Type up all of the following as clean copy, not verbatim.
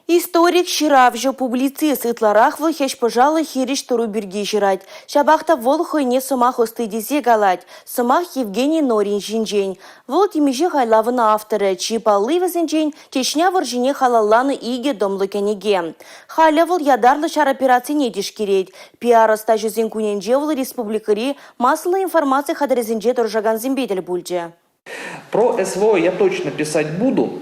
Историк, ҫыравҫӑ, публицист ытларах вӑл хӗҫ-пӑшаллӑ хирӗҫ тӑру пирки ҫырать. Ҫапах та вӑл хӑйне сӑмах ӑсти тесе калать. Сӑмах Евгений Норин ҫинчен. Вӑл темиҫе хайлавӑн авторӗ. Чи палли вӗсенчен Чечня вӑрҫине халалланӑ икӗ томлӑ кӗнеке. Халӗ вӑл ятарлӑ ҫар операцине тишкерет. Пиар-ӑстаҫӑсен кунӗнче вӑл республикӑри массӑллӑ информаци хатӗрӗсенче тӑрӑшакансемпе тӗл пулчӗ. Про СВО я точно писать буду,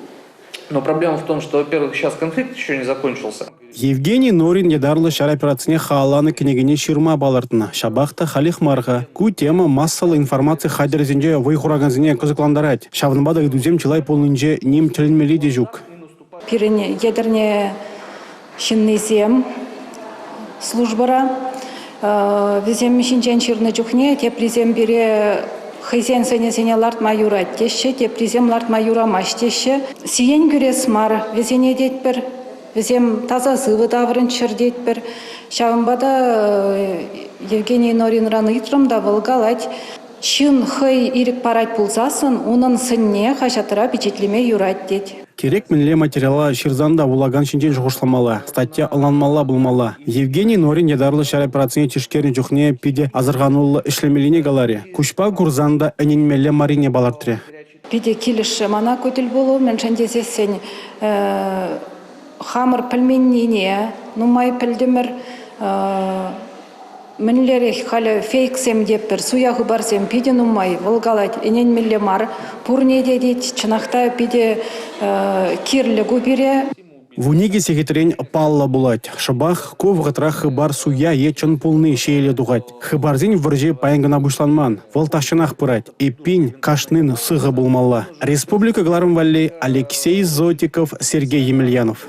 но проблема в том, что, во-первых, сейчас конфликт еще не закончился. Евгений Норин ятарлӑ ҫар операцине халалланӑ кӗнекене ҫырма палӑртнӑ. Ҫапах та халех мар-ха. Ку тема массӑллӑ информаци хатӗрӗсенче вӑй хуракансене кӑсӑклантарать. Ҫавӑнпа та ыйтусем чылай пулнинче ним тӗлӗнмелли те ҫук. Пирӗн Етӗрне ҫыннисем службӑра. Вӗсем ҫинчен ҫырнӑ чухне теприсем пире хӑйсен сӑнӗсене лартма юрать теҫҫӗ, теприсем лартма юрамасть теҫҫӗ. Сиен кӳрес мар вӗсене тетпӗр, вӗсем таса сывӑ таврӑнччӑр тетпӗр. Ҫавӑнпа та Евгений Норинран ыйтрӑм та вӑл калать, Ҫын хӑй ирӗк парать пулсассӑн унӑн сӑнне хаҫатра пичетлеме юрать тет. Кирек мӗнле материала ҫырсан та вулакан ҫинчен шухӑшламалла, статья ӑнланмалла пулмалла. Евгений Норин ятарлӑ ҫар операцине тишкернӗ чухне питӗ асӑрхануллӑ ӗҫлемеллине каларӗ, куҫпа курсан та ӗненмелле маррине палӑртрӗ. Питӗ килӗшрӗ мана ку тӗлпулу, мӗншӗн тесессӗн хамӑр пӗлменнине нумай пӗлтӗмӗр. Мӗнлерех халӗ фейксем тетпӗр, суя хыпарсем питӗ нумай. Вӑл калать, ӗненмелле мар пурне те тет. Чӑнах та питӗ кирлӗ ку пире. 12 сехетрен паллӑ пулать. Шӑпах ку вӑхӑтра хыпар суя е чӑн пулни ҫиеле тухать. Хыпарсен вӑрҫи паян кӑна пуҫланман, вӑл тахҫанах пырать. Эппин, кашнин сыхӑ пулмалла. Республика кӑларӑм валли Алексей Зотиков, Сергей Емельянов.